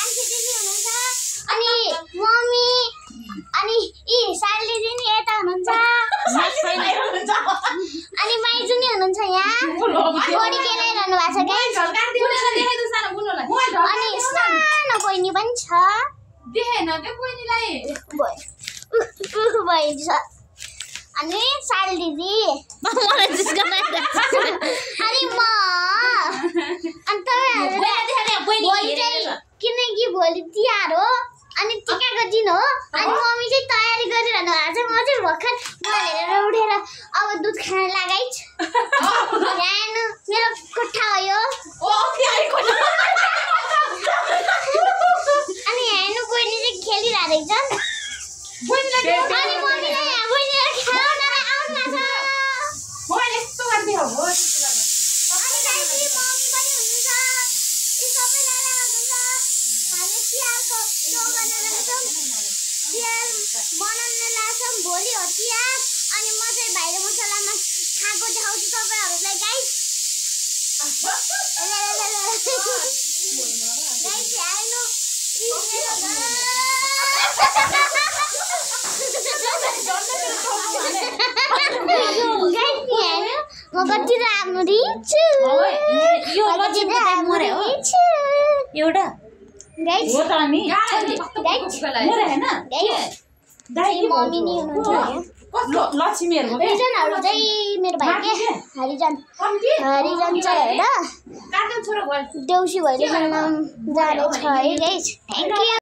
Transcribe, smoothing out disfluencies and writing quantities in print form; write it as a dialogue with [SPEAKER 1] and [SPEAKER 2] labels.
[SPEAKER 1] कान्छी दिदी हुनुहुन्छ अनि मम्मी अनि साली दिदी यता हुनुहुन्छ अनि माइजु नि हुनुहुन्छ यहाँ बडी खेलिरहनु भएको छ गाइस अनि सानो बहिनी पनि छ
[SPEAKER 2] देखेन के बहिनीलाई
[SPEAKER 1] बहिनी छ अनि साली दिदी
[SPEAKER 3] मलाई जिस्का
[SPEAKER 1] अनि म अन्त किनकि भोलि तिहार हो अनि टिकाको दिन हो अनि मम्मी चाहिँ तयारी गरिरहनु भएको छ म चाहिँ भर्खर हेरेर उठेर अब दुध खान लगाइछ यहाँ मेरो कोठा हो यो अनि हेर्नु बहिनी चाहिँ खेलिरहेको रहेछ अनि मम्मीले बहिनीलाई खाना आउनु भएको छ अनि मम्मी पनि हुनुहुन्छ यी सबैजना हुनुहुन्छ हामी तिहारको सो बनाउन लाग्छौँ भोलि हो तिहार अनि म चाहिँ भाइरो मसलामा खाएको देखाउँछु तपाईँहरूलाई गाइस म कति राम्री छु
[SPEAKER 3] एउटा
[SPEAKER 1] गाइस
[SPEAKER 3] हो त अनि
[SPEAKER 1] मम्मी नि हुनुहुन्छ
[SPEAKER 3] लक्ष्मीहरुको
[SPEAKER 1] हरिजनहरु चाहिँ मेरो भाइ के हरिजन चाहिँ होइन देउसी भैलो खेल्न जाने छ है गाइस थ्यांक यू।